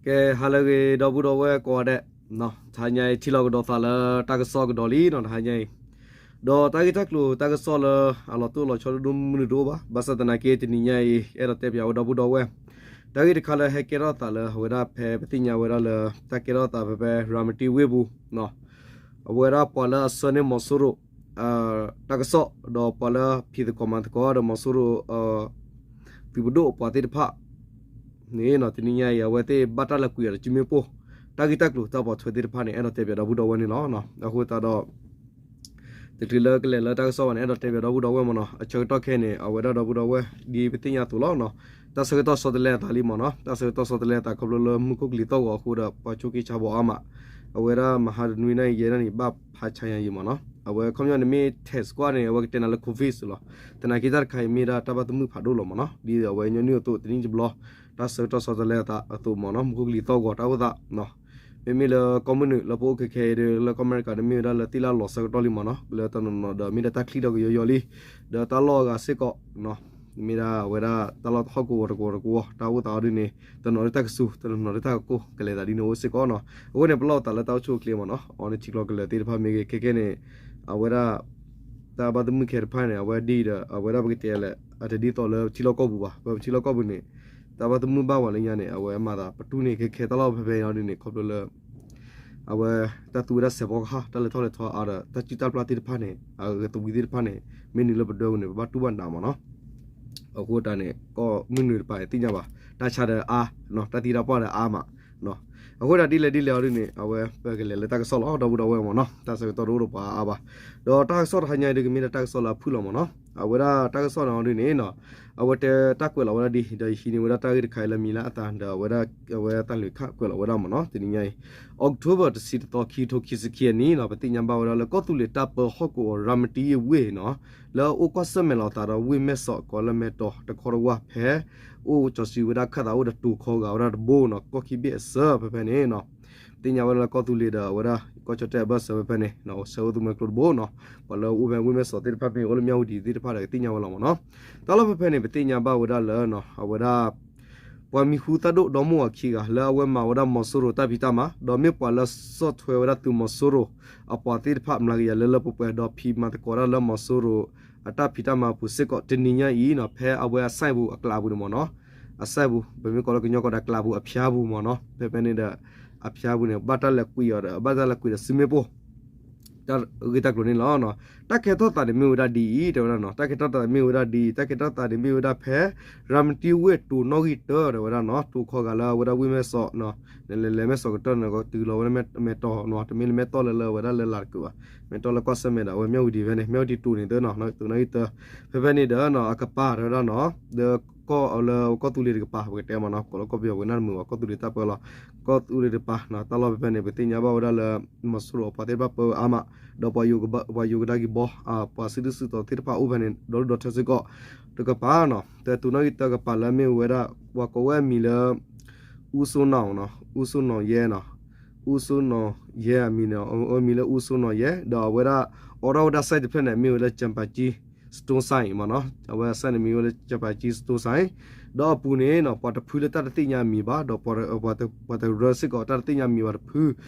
ကဲ ဟါလၢအဂ့ၤ ဒီပုၢ်ဒီဝဲၢ်ကိးဂၤဒဲး, တဟါညါအံၤ ထံၣ်လိာ်ကဒီးသးလၢတၢ်ကစီၣ်ကဒီးလံနီၤ တဟါညါအံၤ, ဒီးတၢ်ဂ့ၢ်တၢ်ကျိၤတၢ်ကစီၣ်လၢ အလီၤတိၢ်လီၤဆီဒိၣ်ဒိၣ်မုၢ်နုာ်တအိၣ်ဘၣ်, ဘၣ်ဆၣ်သနာ်က့ တနံၤညါအံၤ အဲၣ်ဒိးတဲပၠးဝဲဒီပုၢ်ဒီဝဲၢ်, တၢ်ဂ့ၢ်တခါလၢဟဲကဲထီၣ်သးလၢအဝဲဒၣ်ဖဲပသ့ၣ်ညါဝဲဒၣ်လၢ တၢ်ကဲထီၣ်သးဖဲဖဲ ရၤမတံဝ့ၢ်ပူၤ အဝဲဒၣ်ပှၤလၢအဆှၢန့ၢ်မီၤစိရိၤ တၢ်ကစီၣ် ဒီးပှၤလၢဖံးသကိးမၤသကိးဒီးမီၤစိရိၤ သုးပဒိၣ်အပှၤသ့ၣ်တဖၣ်န့ၣ် တနံၤညါအံၤ အဝဲသ့ၣ်ဘၣ်တၢ်လဲၤကွံာ်အီၤဒီးစုမ့ၣ်ပိၢ် တၢ်ဂ့ၢ်တၢ်ကျိၤတၢ်ပိာ်ထွဲသ့ၣ်တဖၣ်န့ၣ် အဲၣ်ဒိးတဲပၠးဒီပုၢ်ဒီဝဲၢ်န့ၣ်လီၤ. အဃိသတးဒီး တချုးလၢကလဲၤလၢတၢ်ကစီၣ်ဘၣ်န့ၣ် အဲၣ်ဒိးတဲပၠးဒီပုၢ်ဒီဝဲၢ်မ့ၢ်နီၤ, အဆၢကတီၢ်ခဲအံၤန့ၣ် အဝဲဒၣ်ဒီပုၢ်ဒီဝဲၢ် ဒ်ပသ့ၣ်ညါအသိးလီၤ, တၢ်ဆၢကတီၢ်ဆီတလဲအသးလံမ့ၢ်နီၤ, တၢ်ဆၢကတီၢ်ဆီတလဲအသးခီဖျိလၢမူခိၣ်ကလံၤသီၣ်ဂီၤအဃိဒီး ပှၤဆိက့ဆါဘီအါမး, အဝဲဒၣ်မဟါတနွံနံၤအံၤ ယဲဒၣ်န့ၣ် ဘၣ်ဖးဆါညါယံၤမ့ၢ်နီၤ, အဝဲခီပညီန့ၣ်မ့ၢ် test ကွၢ်န့ၣ် အဝဲကတဲနၤလၢ COVID လီၤ, သနာ်က့တၢ်တခါအံၤမ့ၢ်ဒၣ်တၢ်ဘၣ်သမုၣ်ဖးဒိၣ်လီၤမ့ၢ်နီၤ, ဒ်အဝဲညီနုၢ်အသိးတနံၣ်တဘျီ တၢ်ဆၢကတီၢ်ဆီတလဲအသးအသိးမ့ၢ်နီၤ, မူခိၣ်ကလံၤသီၣ်ဂီၤတၢ်အိၣ်သး မ့မ့ၢ်လၢကီၢ်မုၢ်နုာ်လၢပအိၣ်ခဲခဲအံၤဒီး လၢကီၢ်အမဲရကၤန့ၣ် မ့ၢ်ဝဲဒၣ်လၢသ့ၣ်လၣ်လီၤဆၢကတီၢ်လံမ့ၢ်နီၤ, လၢတနီၤနီၤဒီးမ့ၢ်ဒၣ်တၢ်ချံၣ်ဒီးကယီယီလံ, ဒီးတၢ်လီၢ်အဂၤစ့ၢ်ကီး မ့ၢ်ဒၣ်အဝဲဒၣ်တၢ်လီၢ်ဟီၣ်ကဝီၤတကဝီၤတကဝီၤ တၢ်အိၣ်သးအီၤဒ်န့ၣ် တနီၤဒ်တၢ်ကစူၤ တနီၤဒ်တၢ်ကကိၢ် ကလဲၤသးဒ်န့ၣ်အိၣ်စ့ၢ်ကီးနီၤ, အဃိန့ၣ် ပလီၢ်သးလၢတၢ်အိၣ်ဆူၣ်အိၣ်ချ့မ့ၢ်နီၤ, အီၤန့ၣ်ထံကျိခဲန့ၣ်ခဲခဲန့ၣ် အဝဲဒၣ် တၢ်ဘၣ်သမုၣ်ခဲတဖၣ်န့ၣ် အဝဲဒ်ဒီး အဝဲဒၣ်ပကတဲလဲၣ် အတဒ်သိးလၢပထံလီၢ်ကီၢ်ပူၤဘၣ်, ပထံလီၢ်ကီၢ်ပူၤန့ၣ် တၢ်ဘၣ်သမုၣ်ဘၣ်ဝဲလၢညါန့ၣ် အဝဲမၤသးပတူၢ်န့ၢ်ခဲခဲတၢ်လီၢ်ဖဲဖဲအံၤအီၤဒ်န့ၣ် ခီဖျိလၢ အဝဲ တၢ်သူဝဲဒၣ်စဲးဖီကဟၣ် တၢ်လဲၤထီၣ်လဲၤထီအါဒီး တၢ်စုၣ်တၢ်ပျၢ်သ့ၣ်တဖၣ်န့ၣ် အဂ့ၤသဝံသ့ၣ်တဖၣ်န့ၣ် မ့ၢ်နုာ်လၢပဒၢပူၤန့ၣ် ပဘၣ်တူၢ်ဘၣ်နးမ့ၢ်နီၤ, အဃိတၢ်န့ၣ် ကီၢ်မုၢ်နုာ်တပၤသ့ၣ်ညါဘၣ်, တၢ်ဆါဒီးအါ, တၢ်သံတၢ်ပှၢ်ဒီးအါမး, အဃိတၢ်ဒ်လဲၣ်ဒ်လဲၣ်အီၤဒ်န့ၣ် အဝဲပကလဲၤလၢတၢ်ကစီၣ်လီၤ ဒီပုၢ်ဒီဝဲၢ်မ့ၢ်နီၤ, တၢ်ဆၢကတီၢ်တအိၣ်ဒီးပှၤအါဘၣ်, ဒီးတၢ်ကစီၣ်တဟါညါအံၤဒ်ကမ့ၢ်ဒၣ်တၢ်ကစီၣ်လၢအဖုၣ်လီၤမ့ၢ်နီၤ, အဝဲဒၣ်တၢ်ကစီၣ်န့ၣ်အီၤဒ်န့ၣ် အဝဲတဲတၢ်ကွဲးလီၤဝဲဒၣ်ဒ် ဒီးယဟံးန့ၢ်ဝဲဒၣ်တၢ်ဂ့ၢ်တခါအံၤလၢမံၤလၢအသးဒီး အဝဲတၢ်လုးခးကွဲးလီၤဝဲဒၣ်မ့ၢ်နီၤ, တနံၤညါအံၤ October တဆံတသီ ခံကထိခံဆံခံအနံၣ်နီၤ, ပသ့ၣ်ညါဘၣ်ဝဲဒၣ်လၢကီၢ်သူလ့ၤတၢ်ပၢဟီၣ်ကဝီၤ ရၤမတံဝ့ၢ်နီၤ, လၢအအိၣ်ကွၢ်ဆၢၣ်မဲာ်လီၤအသးဒီးဝ့ၢ်မဲၢ်စီး ကီးလၢမဲၢ်တီၤတခီတဝၢ်ဖဲ အိၣ်ကၠီၤစုၤဝဲဒၣ်ခၢၣ်သးအိၣ်ဒီးတိၤခီဂာ်ဝဲဒၣ်တဘိနီၤ, ကီၢ်ခံဘ့ၣ်အဆၢဖဲဖဲန့ၣ်နီၤ ပသ့ၣ်ညါဝဲဒၣ်လၢကီၢ်သူလ့ၤဒီးအဝဲဒၣ် ကီၢ်ကၠီၣ်တဲၣ်အဘၢၣ်စၢၤဖဲဖဲန့ၣ် ဆၢဝဲသူမှဲကျိတဘိနီၤ, ပှၤလၢအအိၣ်ဖဲဝ့ၢ်မဲၢ်စီးသ့ၣ်တဖၣ်မ့ၢ်ဂ့ၤ အိၣ်လၢမၠၣ်ဝတံၤသ့ၣ်တဖၣ်ဒီးကသ့ၣ်ညါဝဲလီၤမ့ၢ်နီၤ, တၢ်လီၢ်ဖဲဖဲန့ၣ် ပသ့ၣ်ညါဘၣ်ဝဲဒၣ်လၢ အဝဲဒၣ် ပှၤမံၤဟူသၣ်ဒိၣ်ဒီမါဝၤခံဂၤ လၢအဝဲမၤဝဲဒၣ်မီၤစိရိၤတၢ်ဖံးတၢ်မၤ ဒီးမ့ၢ်ပှၤလၢဆီၣ်ထွဲဝဲဒၣ်သုးမီၤစိရိၤ အပှၤသ့ၣ်တဖၣ်မျးကယၤလၢလၢပှဲၤပှဲၤ ဒီးဖံးမၤသကိးတၢ်လၢမီၤစိရိၤ အတၢ်ဖံးတၢ်မၤအပူၤစ့ၢ်ကီး တနံၤညါအံၤနီၤ ဖဲအဝဲအစဲးပူၤအကျးပူၤန့ၣ်မ့ၢ်နီၤ, အစဲးပူၤ ပမ့ၢ်ကိးလၢကညီကီးဒီးကျးပူၤအဖၠါပူၤမ့ၢ်နီၤ, ဖဲဖဲန့ၣ်ဒီး အဖၠါပူၤန့ၣ် ဘၣ်တၢ်လဲၤကွံာ်အီၤဒီး ဘၣ်တၢ်လဲၤကွံာ်ဒီးစုမ့ၣ်ပိၢ် တၢ်ဂ့ၢ်တၢ်ကျိၤန့ၣ်လီၤ. တၢ်ကဲထီၣ်သးန့ၣ်မ့ၢ်ဝဲဒၣ်ဒ်အံၤ တဲဝဲဒၣ်နီၤ, တၢ်ကဲထီၣ်သးန့ၣ်မ့ၢ်ဝဲဒၣ်ဒ်အံၤ, တၢ်ကဲထီၣ်သးန့ၣ်မ့ၢ်ဝဲဒၣ်ဖဲ ရၤမတံဝ့ၢ်တိၤနီၣ်ဂံၢ်တၢ တဲဝဲဒၣ်နီၤ, တိၤခီဂာ်လၢအဝဲဒၣ်ဝ့ၢ်မဲၢ်စီး နလဲၤလဲၤမဲၢ်စီးကတၢၢ်န့ၣ် ကတုၤလီၤဝဲဒၣ်မဲၢ်တီၤနီၤ, တမ့ၢ်လၢမဲၢ်တီၢ်လၢလၢအဝဲဒၣ်လၢလာ်တကုးဘၣ်, မဲၢ်တီၢ်လၢကွၢ်ဆၢၣ်မဲာ်ဒီး အဝဲမၠၣ်ဝတံၤဖဲန့ၣ် မၠၣ်ဝတံၤတိၤန့ၣ်သၢနီၤ တိၤနီၣ်ဂံၢ်တၢ ဖဲဖဲန့ၣ်ဒီး အကပၤတဲဝဲဒၣ်နီၤ, ဒီးကီၢ်လၢကီၢ်သူလ့ၤတကပၤ ပကတဲမ့ၢ်နီၤ, ကိးလၢကီၢ်ပယီၤပကနၣ်တမုာ်ဘၣ် ကီၢ်သူလ့ၤတၢ်ပၢလီၤ, ကီၢ်သူလ့ၤတကပၤနီၤ, တၢ်လီၢ်ဖဲဖဲန့ၣ် ပသ့ၣ်ညါဘၣ်ဝဲဒၣ်လၢ မီၤစိရိၤအပှၤသ့ၣ်တဖၣ်ပၢဝဲအါမး, ဒီးပှၤယိၤကဒါက့ၤဘီ ပှၤစုဒုၣ်စုတီၤသ့ၣ်တဖၣ်အိၣ်ဖဲန့ၣ် ဒီဒူၣ်ဒီထၢစ့ၢ်ကီး တကပၤနီၤ, ဒီးတိၤနီၣ်ဂံၢ်တၢကပၤလၢမ့ၢ်ဝဲဒၣ် ပှၤကိးဝဲအမံၤလၢ အူစိနီၤနီၤ, အူစိနီၤယဲနီၤ, အူစိနီၤယဲအမံၤန့ၣ် အမံၤလၢအူစိနီၤယဲ ဒီးအဝဲဒၣ် အိးထီၣ်ဝဲဒၣ် site တဖျၢၣ်န့ၣ် မ့ၢ်ဝဲလၢ ကၠံပၤကၠံ store site မ့ၢ်နီၤ, အဝဲ site န့ၣ်မ့ၢ်ဝဲလၢ ကၠံပၤကၠံ store site ဒီးအပူၤန့ၣ်နီၤ ပှၤတဖုလၢတၢ်တသ့ၣ်ညါအမံၤဘၣ် ဒီးပှၤတရၢစ့ၢ်ကီးတၢ်တသ့ၣ်ညါအမံၤဘၣ်တဖု,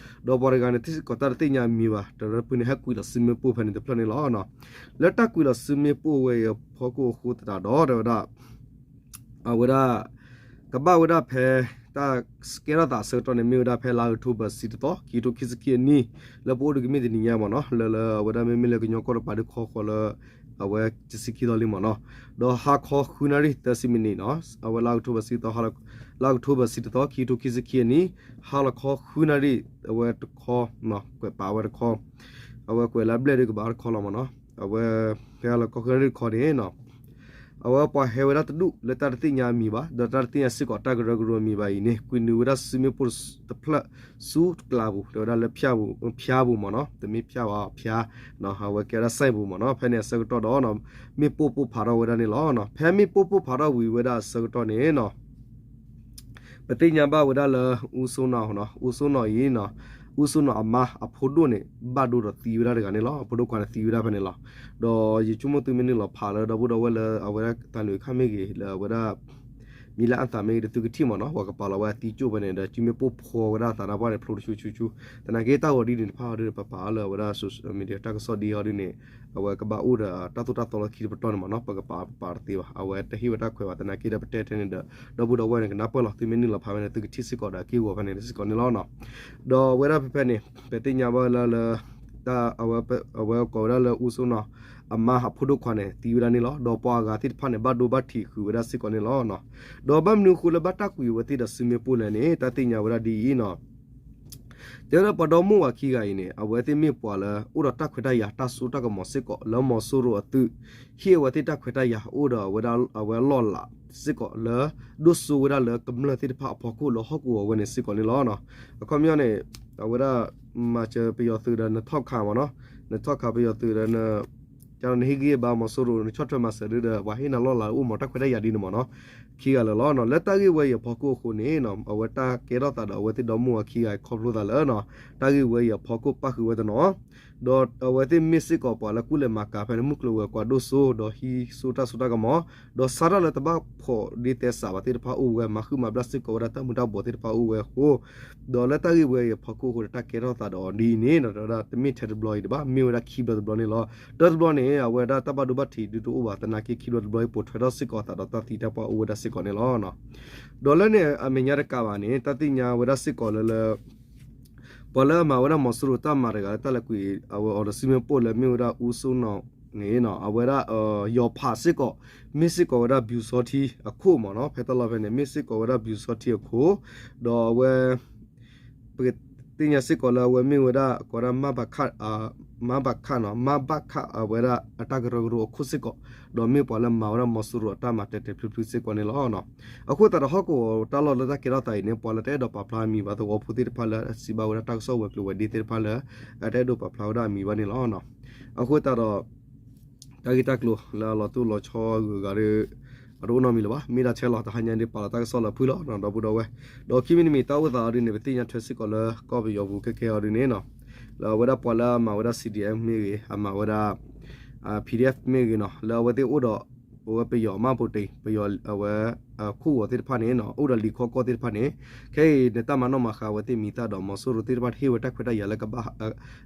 ဒီးပှၤတဂၤန့ၣ်စ့ၢ်ကီးတၢ်တသ့ၣ်ညါအမံၤဘၣ် တရၢတဖုန့ၣ် ဟဲကွံာ်လီၤစုမ့ၣ်ပိၢ်ဖဲန့ၣ်တဖျၢၣ်န့ၣ်လီၤ. လၢတၢ်ကွံာ်လီၤစုမ့ၣ်ပိၢ်ဝဲအံၤအဖီခိၣ်အဃိသတးဒီး တဲဝဲဒၣ် အဝဲဒၣ် ကဘၣ်ဝဲဒၣ်ဖဲ တၢ်ကဲထီၣ်သးအဆၢကတီၢ်န့ၣ် မ့ၢ်ဝဲဒၣ်ဖဲလါအီးကထိဘၢၣ် ဆံတသီ ခံကထိခံဆံခံအနံၣ် လၢပအိၣ်ဒံးကမ့ၢ်တနံၤညါမ့ၢ်နီၤ လၢလၢအဝဲဒၣ်မ့မ့ၢ်လၢကညီကီၢ်တပၤဒုးခီဃီလၢ အဝဲတဆံခံသီလံမ့ၢ်နီၤ ဒီးဟါခီဃုနၣ်ရံၣ်သၢဆံမံးနံးနီၤ အဝဲလါအီးကထိဘၢၣ် ဆံတသီ လါအီးကထိဘၢၣ် ဆံတသီ ခံကထိခံဆံခံအနံၣ် ဟါလီၤခီဃုနၣ်ရံၣ် အဝဲတခီ ကွဲးပာ်ဝဲတခီ အဝဲကွဲးလၢအဘျဲၣ်ဒုးကဘၣ်တခီလီၤမ့ၢ်နီၤ အဝဲ ဖဲလီၤခီဃုနၣ်ရံၣ်တခီန့ၣ်နီၤ အဝဲပှၤဟဲဝဲဒၣ်တဒူၣ်လၢတၢ်တသ့ၣ်ညါအမံၤဘၣ် ဒီးတၢ်တသ့ၣ်ညါစ့ၢ်ကီးတၢ်ကရၢကရိအမံၤဘၣ်အံၤန့ၣ် ကွံာ်နုာ်ဝဲဒၣ်စုမ့ၣ်ပိၢ်တဖျၢၣ်ဆူတကျးပူၤ တဲဝဲဒၣ်လၢဖၠါပူၤ ဖၠါပူၤမ့ၢ်နီၤ တမ့ၢ်ဖၠါဘၣ် ဖၠါ အဝဲကဲဝဲဒၣ် site ပူၤမ့ၢ်နီၤ ဖဲန့ၣ်အဆၢကတီၢ်ဒီး မ့ၣ်ပိၢ်ပိၢ်ဖးထီၣ်ဝဲဒၣ်န့ၣ်လီၤ. ဖဲမ့ၣ်ပိၢ်ပိၢ်ဖးထီၣ်ဝံၤဝဲဒၣ်အဆၢကတီၢ်န့ၣ်နီၤ ပသ့ၣ်ညါဘၣ်ဝဲဒၣ်လၢ အူစိနီၤနီၤ အူစိနီၤအံၤနီၤ အူစိနီၤအမါ အဖိဒိၣ်န့ၣ်ဘၣ်ဒိဒီးသံဝဲဒၣ်တဂၤန့ၣ်လီၤ. အဖိဒိၣ်ခွါန့ၣ်သံဝဲဒၣ်ဖဲန့ၣ်လီၤ. ဒီးယဆိကမိၣ်သုမ့ၢ်နုာ်လီၤဖးလၢဒီပုၢ်ဒီဝဲၢ်လၢအဝဲဒၣ်တၢ်လုၢ်ခါမ့ၢ်ဂ့ၤ လၢအဝဲဒၣ် မံၤလၢအသးမ့ၢ်ဂ့ၤဒီးသုကထံၣ်မ့ၢ်နီၤ, ပှၤကပာ်လီၤဝဲအသံကၠိၣ်ဖဲန့ၣ်ဒီး စုမ့ၣ်ပိၢ်ဖီဝဲဒၣ်သးတၢ်ပှၢ်န့ၣ် ဖျိတဆူဆူဆူ, သနာ်က့တၢ်ဂီၤဒ်န့ၣ်တဖၣ်အီၤဒ်န့ၣ် ပပာ်အီၤလၢအဝဲဒၣ် social media တၢ်ကစီၣ်ဒ်အီၤဒ်န့ၣ် အဝဲကဘၣ်အိၣ်ဒီးတၢ်သိၣ်တၢ်သီလၢခံတပတီၢ်န့ၣ်မ့ၢ်နီၤ, ပကပာ်ပပာ်တသ့ဘၣ်, အဝဲတဟ့ၣ်ဝဲတၢ်ခွဲးဘၣ်, သနာ်က့ဒီးပတဲထဲန့ၣ်ဒီး ဒီပုၢ်ဒီဝဲၢ်န့ၣ် ကနၢ်ပၢၢ်လီၤ, သုမ့ၢ်နုာ်လီၤဖးဖဲန့ၣ် သုကထံၣ်စ့ၢ်ကီးဒီးအက့ၢ်အဂီၤဖဲန့ၣ်စ့ၢ်ကီးန့ၣ်လီၤနီၤ. ဒီးအဝဲဒၣ်ဖဲဖဲန့ၣ် ပသ့ၣ်ညါဘၣ်လၢလၢ တၢ် အဝဲကိးဝဲဒၣ်လၢအူစိနီၤ အမါအဖိဒိၣ်ခွါန့ၣ် သံဝဲဒၣ်န့ၣ်လီၤ. ဒီးပှၤအဂၤသ့ၣ်တဖၣ်န့ၣ် ဘၣ်ဒိဘၣ်ထံးဃုာ်ဝဲဒၣ်စ့ၢ်ကီးန့ၣ်လီၤ. ဒီးဘၣ်မနုၤအဃိလၢဘၣ်တၢ်ကွံာ်အဝဲသ့ၣ်ဒီးစုမ့ၣ်ပိၢ်လဲၣ်န့ၣ် တၢ်သ့ၣ်ညါဝဲဒၣ်ဒ်အံၤနီၤ. တဲဝဲဒၣ်ပှၤဒီမါဝၤခံဂၤအံၤန့ၣ် အဝဲသ့ၣ်မ့ၢ်ပှၤလၢအိၣ်ဒီးတၢ်ခွဲးတၢ်ယာ် တၢ်စိတၢ်ကမီၤစ့ၢ်ကီး လၢမီၤစိရိၤအသုး ဟ့ၣ်အဝဲသ့ၣ်တၢ်ခွဲးတၢ်ယာ် အိၣ်ဒီးအဝဲဒၣ်အဝဲအလီၢ်အလၤစ့ၢ်ကီးလၢ ဒိၣ်စိဝဲဒၣ်လၢကမျၢၢ်သ့ၣ်တဖၣ်အဖီခိၣ်လၢဟီၣ်ကဝီၤဝဲန့ၣ်စ့ၢ်ကီးန့ၣ်လီၤ. အခီပညီန့ၣ် အဝဲဒၣ် မၤစၢၤပယီၤသုးဒီးနထီၣ်ခးမ့ၢ်နီၤ, နထီၣ်ခးပယီၤသုးဒီး ကဒီးနဟ့ၣ်ဂံၢ်ဘါမီၤစိရိၤ နဆီၣ်ထွဲမၤစၢၤဒ်ဒီး ပှၤဟ့ၣ်နၤလီၢ်လၤအိၣ်မး တၢ်ခွဲးတၢ်ယာ်ဒ်န့ၣ်မ့ၢ်နီၤ, ခံဂၤလၢာ်လီၤနီၤ. လၢတၢ်ဂ့ၢ်ဝဲအံၤအဖီခိၣ်အဃိန့ၣ် အဝဲတၢ်ကဲထီၣ်သးဒီးအဝဲသ့ၣ်ဒီမါဝၤခံဂၤခီဖျိသးလၢ တၢ်ဂ့ၢ်ဝဲအံၤအဖီခိၣ်ပၣ်ဃုာ်ဝဲတနီၤ ဒီးအဝဲသ့ၣ်မ့ၢ်စ့ၢ်ကီးပှၤလၢကူၣ်လဲၤမၤကၤဖဲန့ၣ် မုၢ်ကျိၤဝဲၤကွာ်ဒိၣ်စိ ဒီးဟံးစိတၢ်စိတၢ်ကမီၤ ဒီးစါထီၣ်လၢတဘၣ်ဖှီၣ်ဒ့သဲစးဘၣ်သ့ၣ်တဖၣ်အိၣ်ဝဲ မၤဃုာ်မၤဘျၣ်စ့ၢ်ကီးဝဲဒၣ်တၢ်မူၤတၢ်ဘှီးသ့ၣ်တဖၣ်အိၣ်ဝဲအဃိ ဒီးလၢတၢ်ဂ့ၢ်ဝဲအံၤအဖီခိၣ်အဃိဒီး တၢ်ကဲထီၣ်သးဒီးအီၤဒ်အံၤန့ၣ် တမ့ၢ်ထဲတဘျီအံၤဒံးဘၣ် မ့ၢ်ဝဲဒၣ်ခံဘျီတဘျီန့ၣ်လီၤ. တၢ်တဘျီန့ၣ် အဝဲဒၣ်တၢ်ဘၣ်ဒိဘၣ်ထံးဒုးတအိၣ်ဘၣ် သနာ်က့ခံဘျီတဘျီအံၤ ပိာ်ထွဲထီၣ်စ့ၢ်ကီးသးဒီးတၢ်သံတၢ်ပှၢ်အိၣ်ဝဲဒၣ်စ့ၢ်ကီးန့ၣ်လီၤ. ဒီးလၢန့ၣ်အမဲာ်ညါတကးဘၣ်န့ၣ် တၢ်သ့ၣ်ညါဝဲဒၣ်စ့ၢ်ကီးလၢလၢ ပှၤလၢအမၤဝဲဒၣ်မီၤစိရိၤတၢ်မၤတဂၤလၢတၢ်လဲၤကွံာ်အဝဲအီၤဒီးစုမ့ၣ်ပိၢ်လၢ မ့ၢ်ဝဲဒၣ်အူစိနီၣ်န့ၣ် အဝဲဒၣ် ယီၤဖးစ့ၢ်ကီး မ့ၢ်စ့ၢ်ကီးဝဲဒၣ် ပျူစောထီး အခိၣ်မ့ၢ်နီၤ, ဖဲတၢ်လီၢ်ဖဲန့ၣ် မ့ၢ်စ့ၢ်ကီးဝဲဒၣ် ပျူစောထီး အခိၣ် ဒီးအဝဲ ပသ့ၣ်ညါစ့ၢ်ကီးလၢအဝဲမ့ၢ်ဝဲဒၣ် ကိးဝဲဒၣ် မဘခ မဘခ အဝဲဒၣ်အတၢ်ကရၢကရိအခိၣ်စ့ၢ်ကီး, ဒီးမ့ၢ်ပှၤလၢမၤဝဲဒၣ်မီၤစိရိၤအတၢ်မၤတဲာ်တဲာ်ဖျုးဖျုးစ့ၢ်ကီးန့ၣ်လီၤ. အဃိသတးဒီးဟီၣ်ကဝီၤတၢ်လီၢ်လၢတၢ်ကဲထီၣ်သးအံၤန့ၣ် ပှၤလၢတအဲၣ်ဒိးပာ်ဖျါအမံၤဘၣ် သဝီဖိသ့ၣ်တဖၣ်လၢအစံးဘၣ်ဝဲဒၣ်တၢ်ကစီၣ်ဝဲၤကျိၤဝဲၤဒ့သ့ၣ်တဖၣ်လၢ အတအဲၣ်ဒိးပာ်ဖျါဝဲဒၣ်အမံၤဘၣ်န့ၣ်လီၤ. အဃိသတးဒီး တၢ်ဂ့ၢ်တၢ်ကျိၤလၢအလီၤတိၢ်လီၤဆီအဂုၤအဂၤဒီး အတအိၣ်နီတမံၤလၢၤဘၣ်, မ့ၢ်ဒၣ်ထဲလီၤ တဟါညါဒ်ပာ်လီၤတၢ်ကစီၣ်လၢဖုၣ်လီၤ ဒီပုၢ်ဒီဝဲၢ်, ဒီးခံမံၤတမံၤတၢ်အိၣ်သးအီၤဒ်န့ၣ် ပသ့ၣ်ညါထွဲစ့ၢ်ကီးလၢကီၢ်ပယီၤပူၤခဲခဲအီၤဒ်န့ၣ်နီၤ, လၢအဝဲဒၣ်ပှၤလၢအမၤဝဲဒၣ် C D F မ့ၢ်ဂ့ၤ အမၤဝဲဒၣ် P D F မ့ၢ်ဂ့ၤနီၤ လၢအဝဲသ့ၣ်အိၣ်ဒီး ပဝဲပယီၤမၢ်ပိတ့ ပယီၤအဝဲ ခိၣ်ဂီၤသ့ၣ်တဖၣ်န့ၣ်နီၤ အိၣ်ဒီးလံာ်ခီကီၢ်သ့ၣ်တဖၣ်န့ၣ် ခဲအံၤန့ၣ် တၢ်မၤနီၣ်မၤဃါဝဲသ့ၣ်မံၤသၣ်ဒီး မီၤစိရိၤသ့ၣ်တဖၣ်တဟ့ၣ်ဝဲတၢ်ခွဲးတၢ်ယာ်လၢကဘၣ်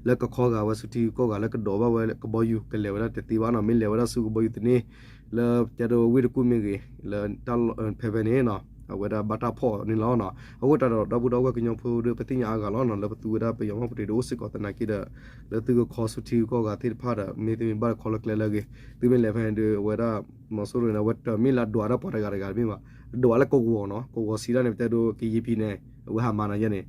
လၢကခီဂာ်ဝဲဆူထံဂုၤကီၢ်ဂၤ လၢကဒိးဘၣ်ဝဲကဘီယူၤကလဲၤဝဲဒၣ်တသ့ဘၣ်နီၤ, မ့ၢ်လဲၤဝဲဒၣ်ဆူကဘီယူၤသန့ လၢကဲဒိးဝ့ၢ်တကူၣ်မ့ၢ်ဂ့ၤ လၢတၢ်ဖဲဖဲန့ၣ်နီၤ အဝဲဒၣ်ဘၣ်တၢ်ဖီၣ်န့ၣ်လီၤ. အဃိသတးဒီး ဒီပုၢ်ဒီဝဲၢ်ကညီဖိဒီး ပသ့ၣ်ညါအါဂၤလီၤနီၤ လၢပသူဝဲဒၣ်ပယီၤမၢ်ပိတ့ဒီးအိၣ်စ့ၢ်ကီးသနာ်က့ဒီး လၢသုကခီဆူထံဂုၤကီၢ်ဂၤသ့ၣ်တဖၣ်ဒီး မ့ၢ်သုမ့ၢ်ဘၣ်တခီလၢကျဲလၢအဂ့ၤ, သုမ့ၢ်လဲၤဖဲန့ၣ်ဒီး အဝဲဒၣ် မီၤစိရိၤန့ၣ် အဝဲတမ့ၢ်လၢအဒွးဒၣ်ပှၤတဂၤတဂၤတမ့ၢ်ဘၣ်, ဒွးလၢကဝီၤနီၤ ကဝီၤစံးဒၣ်န့ၣ် ပတဲဒိးကယံာ်ပံၤန့ၣ် အဝဲဟးမၤနၤယဲန့ၣ်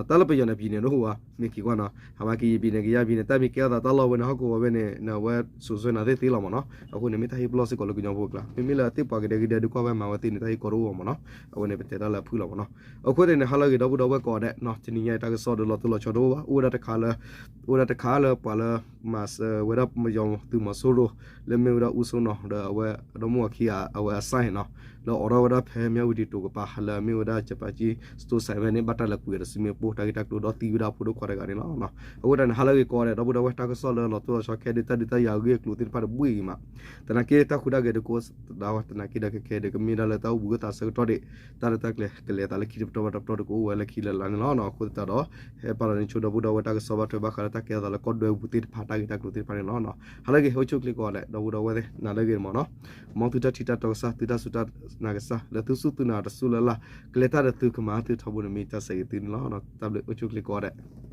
တၢ်လၢပယီၤန့ၣ် ပံၤန့ၣ်တအိၣ်ဘၣ် မ့ၢ်က့ၤကွၢ်နီၤ ဟးမၤကယံာ်ပံၤန့ၣ် ကယၤပံၤန့ၣ် တၢ်မ့ၢ်ကဲထီၣ်သးတၢ်လီၢ်ဝဲန့ၣ် ဟီၣ်ကဝီၤဝဲန့ၣ် နဝဲစိၤစွဲနၤသ့ၣ်သ့လီၤမ့ၢ်နီၤ, အဃိန့ၣ် မ့ၢ်တၢ်ဟ့ၣ်ပလီၢ်စ့ၢ်ကီးလၢကညီဖိအကျါ မ့မ့ၢ်လၢသ့ၣ်ပှၤကဒဲကဒဲဒုးကွၢ်ဝဲမၤဝဲသ့န့ၣ် တၢ်ဟ့ၣ်ကီတအိၣ်ဘၣ်မ့ၢ်နီၤ, အဝဲန့ၣ် ပတဲတၢ်လၢအဖုၣ်လီၤမ့ၢ်နီၤ, အဃိသတးန့ၣ် ဟါလၢအဂ့ၤ ဒီပုၢ်ဒီဝဲၢ်ကိးဂၤဒဲးနီၤ တနံၤညါအံၤတၢ်ကစီၣ်ဒီးလီၤတိၢ်လီၤဆီတအိၣ်ဘၣ် အိၣ်ဝဲဒၣ်တခါလၢ အိၣ်ဝဲဒၣ်တခါလၢပှၤလၢ မၤစၢၤဝဲဒၣ်ပယီၤသုးမီၤစိရိၤ လၢမ့ၢ်ဝဲဒၣ်အူစိနီၤ ဒီးအဝဲအဒီမါဝၤခံဂၤအဝဲအစၢ်န့ၣ်နီၤ, လၢအိးထီၣ်ဝဲဒၣ်ဖဲမၠၣ်ဝတံၤတိၤကပၤ လၢအမ့ၢ်ဝဲဒၣ် ကၠပၤကၠံ စတိစဲးဝဲန့ၣ် ဘၣ်တၢ်လဲၤကွံာ်အီၤဒီးစုမ့ၣ်ပိၢ်တၢ်ဂ့ၢ်တၢ်ကျိၤဒီးသံဝဲဒၣ်အဖိဒိၣ်ခွါတဂၤန့ၣ်လီၤ. အဃိသတးန့ၣ် ဟါလၢအဂ့ၤကိးဂၤဒဲး ဒီပုၢ်ဒီဝဲၢ်တၢ်ကစီၣ်လၢလီၤတိၢ်လီၤဆီခဲအံၤဒုး တၢ်ဒုးတၢ်ယၤအဂ့ၢ်အကျိၤသ့ၣ်တဖၣ်တဘှံးဂ့ၤမး, သနာ်က့တၢ်ဟူးတၢ်ဂဲၤဒုးကအိၣ်ဒၣ်ဝဲ သနာ်က့ဒီးခဲခဲအံၤဒုး ကမ့ၢ်ဒၣ်လၢတၢ်အိၣ်ဘှံးအိၣ်သါဆၢကတီၢ်ဒံး တၢ်ရဲၣ်တၢ်ကျဲၤကလဲၤအသးလၢခံတပတီၢ်ဘၣ်တပတီၢ်ဒုးကအိၣ်ဝဲလၢခံလၢာ်လၢာ်န့ၣ်လီၤ. အဃိသတးဒီး ဟဲပာ်လီၤန့ၢ်ဆိဒီပုၢ်ဒီဝဲၢ်တၢ်ကစီၣ်ဘၣ်ထွဲဘၣ်ဃးလၢတၢ်ကဲထီၣ်သးလၢကီၢ်ဒွဲပူၤသ့ၣ်တဖၣ်တၢ်ဂ့ၢ်တၢ်ကျိၤသ့ၣ်တဖၣ်န့ၣ်လီၤ. ဟါလၢအဂ့ၤ အိၣ်ဆူၣ်အိၣ်ချ့ကိးဂၤဒဲး ဒီပုၢ်ဒီဝဲၢ်သ့ၣ် နၤလၢအဂ့ၤမ့ၢ်နီၤ, မ်သုတၢ်ထံၣ်တၢ်တီကစၢ် သုတၢ်စူၢ်တၢ်နာ်ကစၢ် လၢသုစူၢ်သုနာ်တစူၢ်လၢ်လၢ် ကလဲၤတၢ်ဒီးသုကမၤသုထီဘိန့ၣ်မ့ၢ်တၢ်ဆၢဂ့ၤသုန့ၣ်လီၤ. တၢ်ဘျုးအိၣ်ဆူၣ်အိၣ်ချ့ကိးဂၤဒဲး